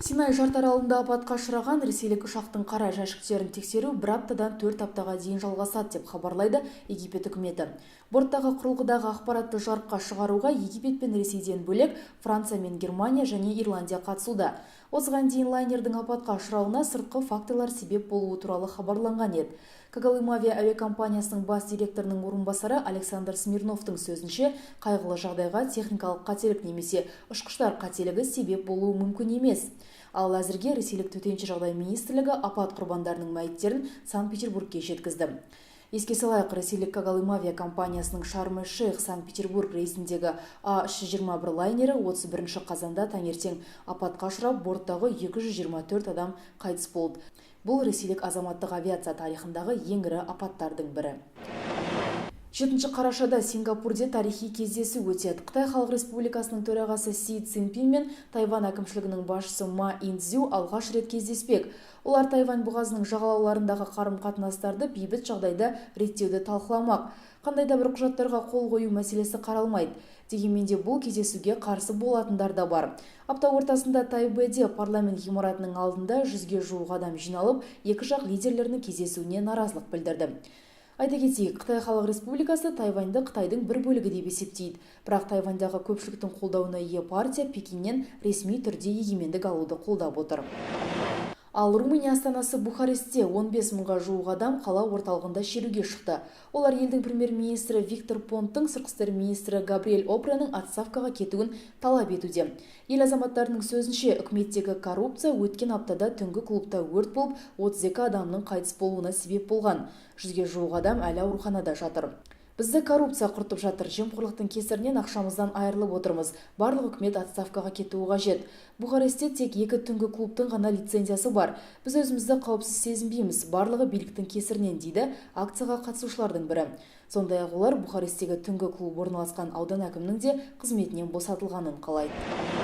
Синай жартаралында апатқа ұшыраған ресейлік ұшақтың қара жәшіктерін тексеру бір аптадан 4 аптаға дейін жалғасады, деп хабарлайды Египет үкіметі. Борттағы құрылғыдағы ақпаратты жарыққа шығаруға Египет пен Ресейден бөлек Франция мен Германия және Ирландия қатысуда. Осыған дейін лайнердің апатқа ұшырауына сыртқы факторлар себеп болуы туралы хабарланған еді. Когалымавиа әуе компаниясының бас директорының орынбасары Александр Смирновтың сөзінше, қайғылы жағдайға техникалық қателік немесе ұшқыштар қателігі себеп болуы мүмкін емес. Ал әзірге ресейлік төтенше жағдай министрлігі апат құрбандарының мәйіттерін Санкт-Петербургке жеткізді. Еске салайық, ресейлік Когалымавиа компаниясының Шарм-эль-Шейх Санкт-Петербург рейсіндегі А321 лайнері 31 қазанда таңертең апатқа ұшырап, борттағы 224 адам қайтыс болды. Бұл ресейлік азаматтық авиация тарихындағы ең ірі апаттардың бірі. 7 қарашада Сингапурде тарихи кездесу өтеді. Қытай Халық Республикасының төрағасы Си Цзиньпин мен Тайвань әкімшілігінің басшысы Ма Инцзю алғаш рет кездеспек. Олар Тайвань бұғазының жағалауларындағы қарым-қатынастарды бейбіт жағдайда реттеуді талқыламақ. Қандай да бір құжаттарға қол қою мәселесі қаралмайды. Дегенмен де бұл кездесуге қарсы болатындар да бар. Апта ортасында Тайбэде парламент ғимаратының алдында 100-ге жуық адам жиналып, екі жақ лидерлерінің кездесуіне наразылық білдірді. Айта кетейік, Қытай Халық Республикасы Тайваньды Қытайдың бір бөлігі деп есептейді. Бірақ Тайваньдағы көпшіліктің қолдауына ие партия Пекиннен ресми түрде егемендік алуды қолдап отыр. Ал Румыния астанасы Бухарестте 15 мыңға жуық адам қала орталығында шеруге шықты. Олар елдің премьер-министрі Виктор Понттың, сыртқы істер министрі Габриэль Опреаның отставкаға кетуін талап етуде. Ел азаматтарының сөзінше, үкіметтегі коррупция өткен аптада түнгі клубта өрт болып, 32 адамның қайтыс болуына себеп болған. 100-ге жуық адам әлі ауруханада жатыр. Бізді коррупция құртып жатыр. Жемқорлықтың кесірінен ақшамыздан айырылып отырмыз. Барлық үкімет отставкаға кетуі қажет. Бухарестте тек екі түнгі клубтың ғана лицензиясы бар. Біз өзімізді қауіпсіз сезінбейміз. Барлығы биліктің кесірінен, дейді акцияға қатысушылардың бірі. Сондай ақ олар Бухаресттегі түнгі клуб орналасқан аудан әкімінің де қызметінен босатылғанын қалайды.